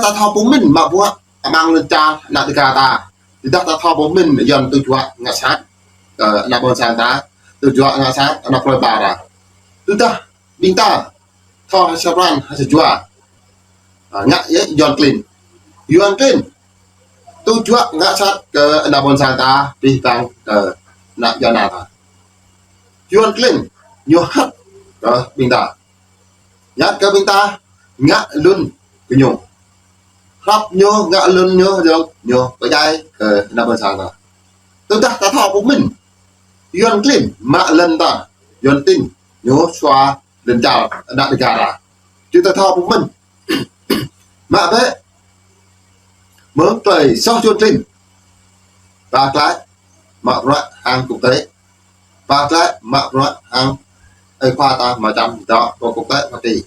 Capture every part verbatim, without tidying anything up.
ta thâo pơmĭn mă bruă amăng lŏn čar ană Dêga ta. Tơdah ta thâo pơmĭn Yuan tŭ juă ngă sat kơ ană ƀôn sang ta, tŭ juă ngă sat ană plơi pla ta. Tơdah ƀing ta thâo ha sa pran ha sa jua, a, ngă yơh Yuan klin. Yuan klin tŭ juă ngă sat kơ ană ƀôn sang ta, abih bang kơ ană Yuan ta. Yuan klin ñu hăt kơ ƀing ta. Hăt kơ ƀing ta ngă lŏn kơ ñu. Hrăp ñu ngă lŏn ñu, ñu pơdjai kơ ană ƀôn sang ta. Tơdah ta thâo pơmĭn Yuan klin mă lŏn ta, Yuan klin ñu sua lŏn čar ană Dêga ta. Či ta thâo pơmĭn. Mă bĕ mơ̆ng tơlơi soh Yuan klin. Ba glaĭ mă bruă hăng quốc tế. Ba glaĭ mă bruă hăng ơi khua ta mơčăm dŏ pơ quốc tế Hoa Kỳ.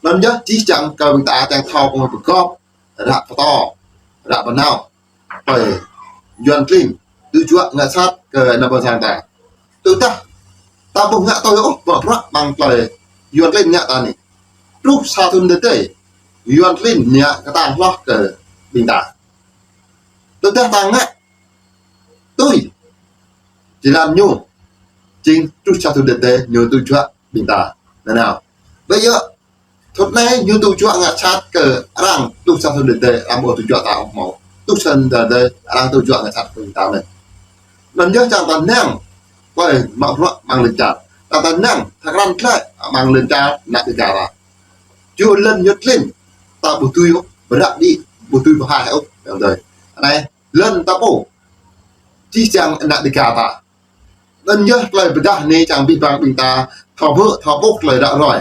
Anŭn yơh čih čang kơ ƀing ta čang thâo pơmĭn pơgop, ră pơtô, ră pơnao. Tơlơi Yuan klin tŭ juă ngă sat kơ ană ƀôn sang ta. Tơdah ta ƀu ngă tui ôh mă bruă amăng tơlơi Yuan klin ngă ta anai, truh sa thŭn tơdơi Yuan klin ngă kơtang hloh kơ ƀing ta. Tơdah ta ngă tui jơlan ñu, jing truh sa thŭn tơdơi ñu tŭ juă ƀing ta nanao. Bây giờ thŭn anai ñu tŭ juă ngă sat kơ arăng, truh sa thŭn tơdơi arăng ƀu tŭ juă ta ôh mơ̆. Truh sa thŭn tơdơi arăng tŭ juă ngă sat kơ ƀing ta mơ̆n. Anŭn yơh čang ta năng tơlơi mă bruă amăng lŏn čar. Čang ta năng tha krăn tlaih amăng lŏn čar ană Dêga ta. Yua lŏn Yuan klin ta ƀu tui ôh, ƀrăk đĭ ƀu tui pơhaih ôh. Anai lŏn ta pô, čih čang ană Dêga ta. Anŭn yơh tơlơi pơdah anai čang abih bang ƀing ta thâo hmư̆, thâo ƀuh tơlơi ră ruai.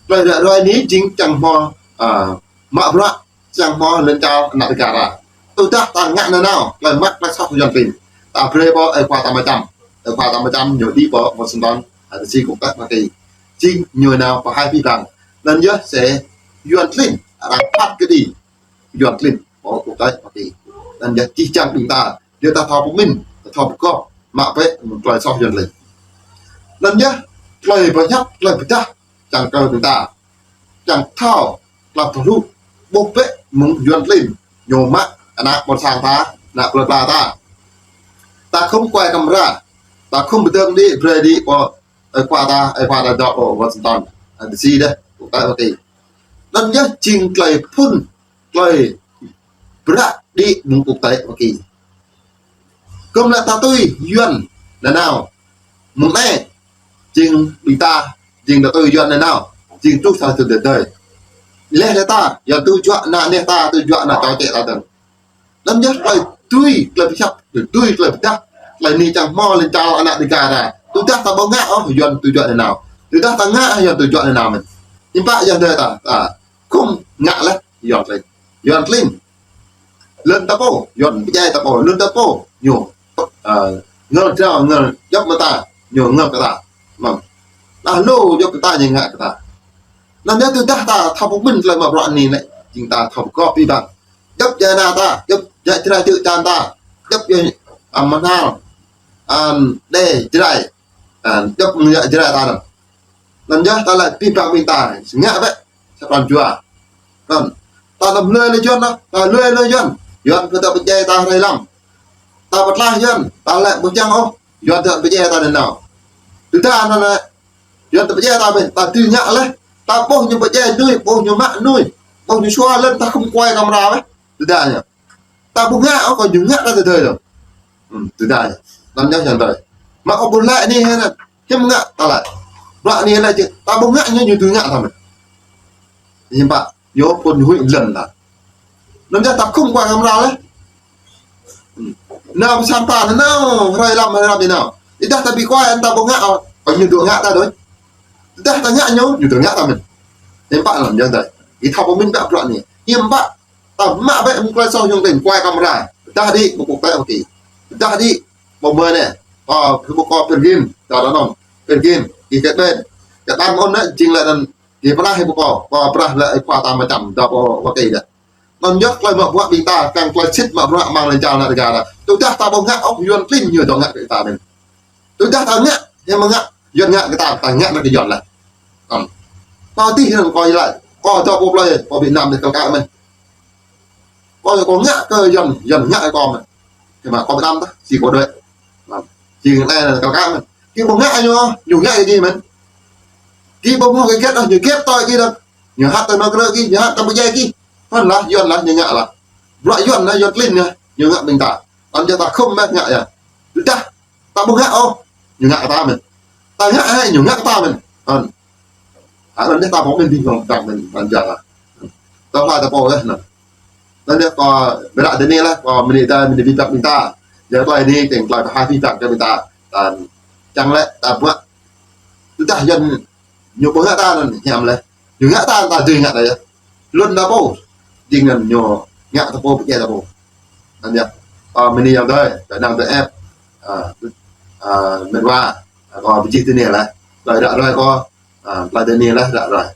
Tơlơi ră ruai anai jing čang hmâo, a, mă bruă čang hmâo lŏn čar ană Dêga ta. Tơdah ta ngă nanao tơlơi mă tơlơi soh Yuan klin, ta brơi pơ ơi khua ta mơčăm. Ơi khua ta mơčăm ñu đĭ pơ Washington, a, D C, quốc tế Hoa Kỳ. Jing ñu nao pơhaih abih bang. Anŭn yơh sĕ Yuan klin arăng phat kơđi Yuan klin pơ quốc tế Hoa Kỳ. Anŭn yơh čih čang ƀing ta, yua ta thâo pơmĭn, ta thâo pơgop, mă bĕ mơ̆ng tơlơi soh Yuan klin. Anŭn yơh tơlơi pơhiăp, tơlơi pơdah čang kơ ƀing ta, čang thâo tơlơi pơhluh, ƀuh bĕ mơ̆ng Yuan klin ñu mă ană ƀôn sang ta, ană plơi pla ta. Ta khŏm kuai kamra, ta khŏm pơdơ̆ng đĭ, brơi đĭ pơ ơi khua ta, ơi khua ta dŏ pơ Washington, a, D C đĕ, quốc tế Hoa Kỳ. Anŭn yơh jing tơlơi phŭn, tơlơi ƀrăk đĭ mơ̆ng quốc tế Hoa Kỳ. Kơm lĕ ta tui Yuan nanao mơ̆ng anai, jing ƀing ta, jing ta tui Yuan nanao, jing truh sa thŭn tơdơi. Laih lĕ ta, Yuan tŭ juă ană neh ta, tŭ juă ană čô čĕ ta dơ̆ng. Anŭn yơh tơlơi tui, tơlơi pơhiăp, tui tơlơi pơdah, tơlơi anai čang hmâo lŏn čar ană Dêga ta. Tơdah ta ƀu ngă ôh, Yuan tŭ juă nanao. Tơdah ta ngă, Yuan tŭ juă nanao mơ̆n. Hiư̆m pă Yuan đơi ta, ta khŏm ngă laih Yuan klin. Yuan klin. Lŏn ta pô, Yuan pơdjai ta pô, lŏn ta pô ñu, a, ngă drao, ngă djŏp mơta, ñu ngă kơ ta. Mơ̆n. Laih lu djŏp kơ ta ñu ngă kơ ta. Anŭn yơh tơdah ta thâo pơmĭn tơlơi mă bruă anai lĕ, jing ta thâo pơgop abih bang. Djŏp djuai ană ta, djŏp djuai Jrai čư̆ čan ta, djŏp djuai, a, mơnal, a, đe Jrai, a, djŏp djuai Jrai ta anŭn. Anŭn yơh ta lĕ abih bang ƀing ta, ngă bĕ sa pran jua. Anŭn. Ta lăm lui lĕ Yuan, ta lui lĕ Yuan. Yuan kơ ta pơdjai ta hrơi lăm. Ta pơtlaih Yuan, ta lĕ ƀu čang ôh Yuan ta pơdjai ta nanao. Tơdah anŭn lĕ Yuan ta pơdjai ta mơ̆n, ta tui ngă laih. Ta ƀuh ñu pơdjai nuih, ƀuh ñu mă nuih, ƀuh ñu sua lŏn, ta khŏm kuai kamra bĕ. Tơdah ñu. Ta ƀu ngă ôh, kơ ñu ngă ta tơdơi dơ̆ng. Hm, tơdah ñu. Anŭn yơh Yuan ta. Mă kơ ƀu laĭ anai hă anŭn. Hiư̆m ngă ta laĭ. Bruă anai laĭ či, ta ƀu ngă ñu, ñu tui ngă ta mơ̆n. Hiư̆m pă, ñu phŭn huĭ lŏn ta. Anŭn yơh ta khŏm kuai kamra laih. Hm. Nao pơ sang ta nanao, hrơi lăm, hrơi lăm ñu nao. Tơdah ta ƀu kuai, ta ƀu ngă ôh, kơ ñu dŏ ngă ta đôč. Tơdah ta ngă ñu, ñu dŏ ngă ta mơ̆n. Hiư̆m pă anŭn Yuan ta. Ih thâo pơmĭn ƀă bruă anai. Hiư̆m pă ta mă bĕ mơ̆ng tơlơi soh Yuan klin, kuai kamra. Pơdah đĭ mơ̆ng quốc tế Hoa Kỳ. Pơdah đĭ pơ mơ̆ng anai. Pơ, pơ kơ Pergin, ta đa nong. Pergin, ih kơ ƀen. Kơ ta mơ̆n anai, jing lĕ anŭn, ih pơdah ih pơ kơ, pơ pơdah lĕ ih khua ta mơčăm, dŏ pơ Hoa Kỳ đĕ. Anŭn yơh tơlơi mă bruă ƀing ta, kiăng tơlơi sĭt mă bruă amăng lŏn čar ană Dêga ta. Tơdah ta ƀu ngă ôh, Yuan klin ñu dŏ ngă kơ ta mơ̆n. Tơdah ta ngă, hiư̆m mơ̆ ngă, Yuan ngă kơ ta, ta ngă nao kơ Yuan laih. Hm. Ta tih anŭn kơ Yuan laih. Kơ dŏ pơ plơi, pơ Việt Nam đĕ kơ kơ mơ̆n. Kâo, kâo ngă kơ Yuan, Yuan ngă kơ kâo mơ̆n. Kơ mă kâo pơđăm tah, či kâo đuaĭ. Mơ̆n. Či anai anai kâo kơ mơ̆n. Kơ ƀu ngă ñu, ñu ngă kơ gih mơ̆n. Kơ ƀu hmâo kơ gih ôh, ñu gĕt tui kơ gih đôč. Ñu hăt tơ nao krơ kơ gih, ñu hăt tơ pơdjai kơ gih. Mơ̆n lah, Yuan lah ñu ngă lah. Bruă Yuan lah, Yuan klin ñu, ñu ngă ƀing ta. Anŭn yơh ta khŏm mă ngă yơh. Tơdah ta ƀu ngă ôh, ñu ngă kơ ta mơ̆n. Ta ngă hă, ñu ngă kơ ta mơ̆n. Anŭn. Anŭn yơh ta ƀu mĭn ƀing gong tang mơ̆n, mơ̆n jăk lah. Tơlơi ta pô yơh anŭn. Anŭn yơh kâo ƀiă ră anai lah, kâo mơ̆n ta, mơ̆n ƀing ta, ƀing ta. Yua tơlơi anai, tơlơi pơhaih ƀing ta, ƀing ta. Tơl čang lĕ, ta ƀuh. Tơdah Yuan ñu ƀu ngă ta anŭn, hiam lĕ. Ñu ngă ta, ta dưi ngă ta yơh. Lŏn ta pô. Jing anŭn ñu ngă ta pô, pơdjai ta pô. Anŭn yơh. Ơ, mơ̆n yơh tơlơi, ta năng ta ĕp. Ơ, ơ, mĭn wa. Ơ, kâo pơjih tui anai lah. Tơlơi ră ruai kâo. Ơ, tơlơi tui anai lah, ră ruai.